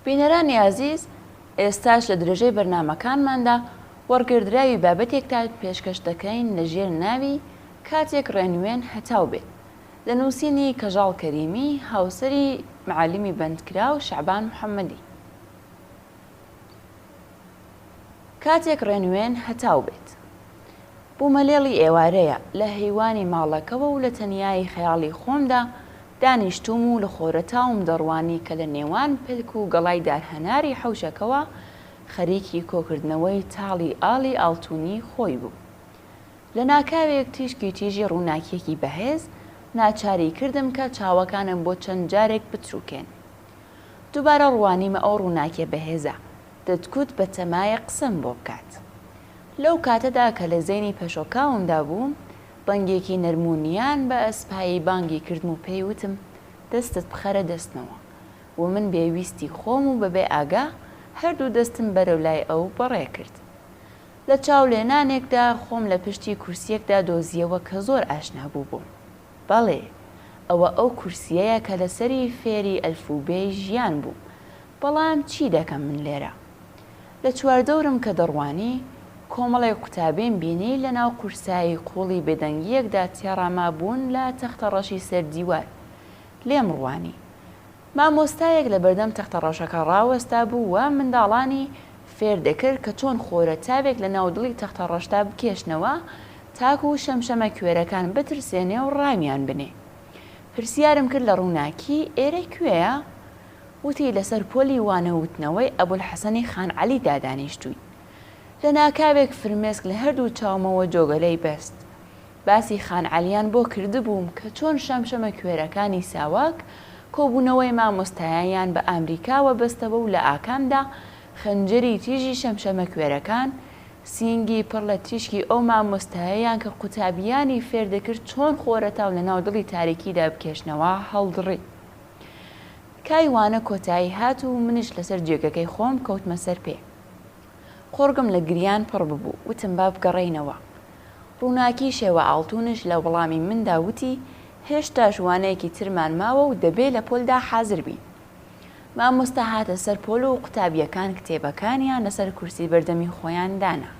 بینەرانی ئازیز ئێستاش لە درێژەی بەرنامەکانماندا وەڕگێردراوی بابەتێکتان پێشکەش دەکەین لە ژێر ناوی کاتێک ڕێنوێن هەتاو بێت لە نووسینی کەژاڵ کەریمی هاوسەری معەلیمی بەندکراو شەعبان محەمەدی. کاتێک ڕێنوێن هەتاو بێت. بوومەلێڵی ئێوارەیە، لە هەیوانی ماڵەکەوە و لە تەنیایی خەیاڵی خۆمدا دانیشتووم و لە خۆرەتاوم دەڕوانی کە لە نێوان پەلک و گەڵای دارهەناری حەوشەکەوە خەریکی کۆکردنەوەی تاڵی ئاڵی ئاڵتوونیی خۆی بوو. لە ناکاوێک تیشکی تیژی ڕووناکییەکی بەهێز ناچاری کردم کە چاوەکانم بۆ چەند جارێک بتروکێن. دووبارە ڕوانیمە ئەو ڕووناکیە بەهێزە، دەتگوت بەتەمایە قسەم بۆ بکات. لەو کاتەدا کە لە زەینی پەشۆکاومدا بووم، دەنگێکی نەرم و نیان بە ئەسپایی بانگی کردم و پێی وتم دەستت بخەرە دەستمەوە و من بێ ویستی خۆم و بەبێ ئاگا هەردوو دەستم بەرەو لای ئەو بەڕێ کرد. لە چاو لێنانێکدا خۆم لە پشتی کورسییەکدا دۆزییەوە کە زۆر ئاشنا بوو بۆم. بەڵێ، ئەوە ئەو کورسییەیە کە لەسەری فێری ئەلفوبێی ژیان بووم، بەڵام چی دەکەم من لێرە؟ لە چواردەورم کە دەڕوانی، کۆمەڵێک قوتابیم بینی لەناو قورسایی قووڵی بێدەنگییەکدا تێڕامابوون لە تەختەڕەشی سەر دیوار. لێم ڕوانی. مامۆستایەک لەبەردەم تەختەڕەشەکە ڕاوەستابوو و منداڵانی فێر دەکرد کە چۆن خۆرە تاوێک لەناو دڵی تەختەڕەشدا بکێشنەوە تاکوو شەمشەمە کوێرەکان بترسێنێ و ڕاویان بنێ. پرسیارم کرد لە ڕووناکی، ئێرە کوێیە؟ وتی لەسەر پۆلی وانەوتنەوەی ئەبولحەسەنی خانعەلیدا دانیشتووین. لەناکاوێک فرمێسک لە هەردوو چاومەوە جۆگەلەی بەست. باسی خان عەلیان بۆ کردبووم کە چۆن شەمشەمە کوێرەکانی ساواک کۆبوونەوەی مامۆستایانیان بە ئامریکاوە بەستەوە و لە ئاکامدا خەنجەری تیژی شەمشەمە کوێرەکان سینگی پڕ لە تیشکی ئەو مامۆستایەیان کە قوتابیانی فێر دەکرد چۆن خۆرەتاو لە ناو دڵی تاریکیدا بکێشنەوە هەڵدڕی. کای وانە کۆتایی هات و منیش لەسەر جێگەکەی خۆم کەوتمە سەر پێ. قوڕگم لە گریان پڕ ببوو، وتم با بگەڕێینەوە. ڕووناکی شێوە ئاڵتوونش لە وەڵامی مندا وتی، هێشتاش وانەیەکی ترمان ماوە و دەبێ لە پۆلدا حازر بین. مامۆستا هاتە سەر پۆل و قوتابییەکان کتێبەکانیان لەسەر کورسی بەردەمی خۆیان دانا.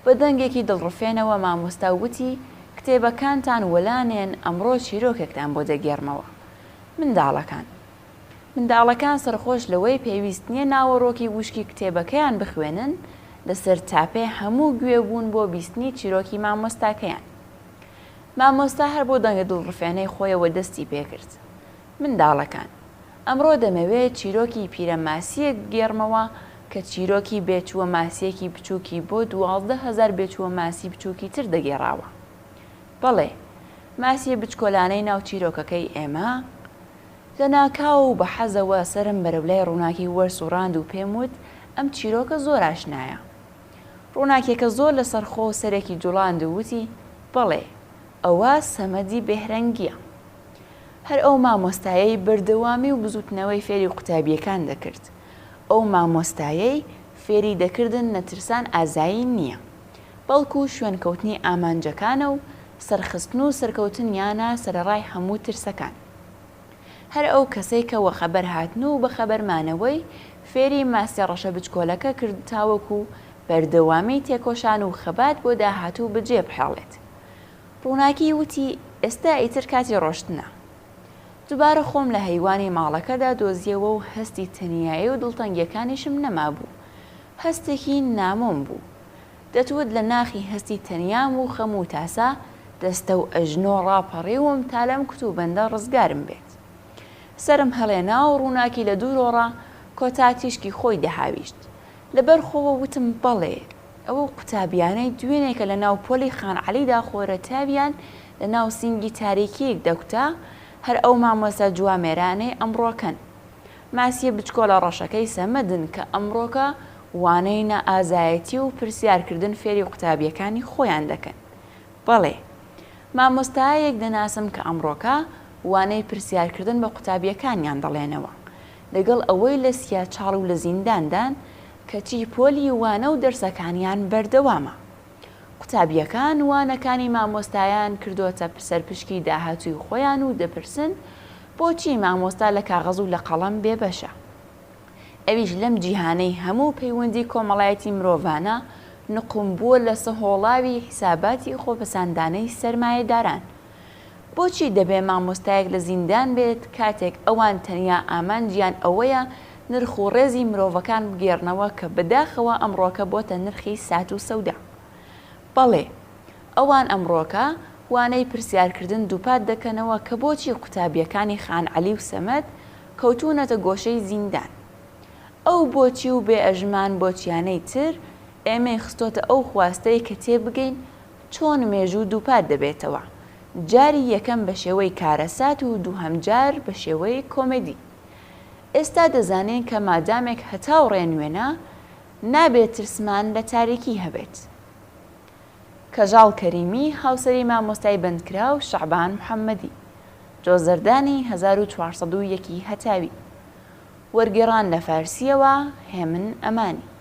بە دەنگێکی دڵڕفێنەوە مامۆستا وتی، کتێبەکانتان وەلانێن ئەمڕۆ چیرۆکێکتان بۆ دەگێڕمەوە. منداڵەکان. منداڵەکان سەرخۆش لەوەی پێویست نییە ناوەڕۆکی وشکی کتێبەکەیان بخوێنن، لەسەر تاپێ هەموو گوێ بوون بۆ بیستنی چیرۆکی مامۆستاکەیان. مامۆستا هەر بۆ دەنگە دڵڕفێنەی خۆیەوە دەستی پێکرد. منداڵەکان! ئەمڕۆ دەمەوێ چیرۆکی پیرە ماسییەک بگێڕمەوە کە چیرۆکی بێچووە ماسییەکی بچووکی بۆ 12,000 بێچووە ماسی بچووکی تر دەگێڕاوە. بەڵێ، ماسییە بچکۆلانەی ناو چیرۆکەکەی ئێمە، لەناکاو و بە حەزەوە سەرم بەرەو لای ڕووناکی وەرسوڕاند و پێم وت، ئەم چیرۆکە زۆر ئاشنایە. ڕووناکیەکە زۆر لەسەرخۆ سەرێکی جوڵاند و وتی، بەڵێ، ئەوە سەمەدی بێهرەنگییە. هەر ئەو مامۆستایەی بەردەوامی و بزووتنەوەی فێری قوتابییەکان دەکرد. ئەو مامۆستایەی فێری دەکردن نەترسان ئازایی نییە، بەڵکو شوێنکەوتنی ئامانجەکانە و سەرخستن و سەرکەوتنیانە سەرەڕای هەموو ترسەکان. هەر ئەو کەسەی کە وەخەبەر هاتن و بەخەبەر مانەوەی فێری ماسیە ڕەشە بچکۆلەکە کرد تاوەکو بەردەوامی تێکۆشان و خەبات بۆ داهاتوو بەجێ بهێڵێت. ڕووناکی وتی ئێستا ئیتر کاتی ڕۆشتنە. دوبارە خۆم لە هەیوانی ماڵەکەدا دۆزیەوە و هەستی تەنیایی و دڵتەنگیەکانیشم نەمابوو. هەستێکی نامۆم بوو. دەتوت لە ناخی هەستی تەنیام و خەم و تاسە دەستە و ئەژنۆ ڕاپەڕیوم تا لەم کوتوبەندە ڕزگارم بێت. سەرم هەڵێنا و ڕووناکی لە دوورۆڕا کۆتا تیشکی خۆی دەهاویشت. لەبەر خۆوە وتم بەڵێ، ئەو قوتابیانەی دوێنێ کە لە ناو پۆلی خان عەلیدا خۆرەتاویان لە ناو سینگی تاریکییەک دەکوتا، هەر ئەو مامۆستا جوامێرانەی ئەمڕۆکەن. ماسییە بچکۆلە ڕەشەکەی سەمەدن کە ئەمڕۆکە وانەی نائازایەتی و پرسیارکردن فێری قوتابییەکانی خۆیان دەکەن. بەڵێ. مامۆستایەک دەناسم کە ئەمڕۆکە وانەی پرسیارکردن بە قوتابییەکانیان دەڵێنەوە. لەگەڵ ئەوەی لە سیاچاڵ و لە زینداندان، کەچی پۆلی وانە و دەرسەکانیان بەردەوامە. قوتابییەکان وانەکانی مامۆستایان کردۆتە سەرپشکی داهاتووی خۆیان و دەپرسن بۆچی مامۆستا لە کاغەز و لە قەڵەم بێبەشە؟ ئەویش لەم جیهانەی هەموو پەیوەندی کۆمەڵایەتی مرۆڤانە نقومبووە لە سەهۆڵاوی حیساباتی خۆپەساندانەی سەرمایەداران. بۆچی دەبێ مامۆستایەک لە زیندان بێت کاتێک ئەوان تەنیا ئامانجیان ئەوەیە نرخ و ڕێزی مرۆڤەکان بگێڕنەوە کە بەداخەوە ئەمڕۆکە بۆتە نرخی سات و سەودا. بەڵێ ئەوان ئەمڕۆکە وانەی پرسیارکردن دووپات دەکەنەوە کە بۆچی قوتابییەکانی خان عەلی و سەمەد کەوتوونەتە گۆشەی زیندان. ئەو بۆچی و بێ ئەژمان بۆچیانەی تر ئێمەی خستۆتە ئەو خواستەی کە تێبگەین چۆن مێژوو دووپات دەبێتەوە، جاری یەکەم بە شێوەی کارەسات و دووهەم جار بە شێوەی کۆمێدی. ئێستا دەزانین کە مادامێک هەتاو ڕێنوێنە، نابێت ترسمان لە تاریکی هەبێت. کەژاڵ کەریمی، هاوسەری مامۆستای بەندکراو شەعبان محەممەدی. جۆزەردانی 1401 ی هەتاوی. وەرگێڕان لە فارسییەوە، هێمن ئەمانی.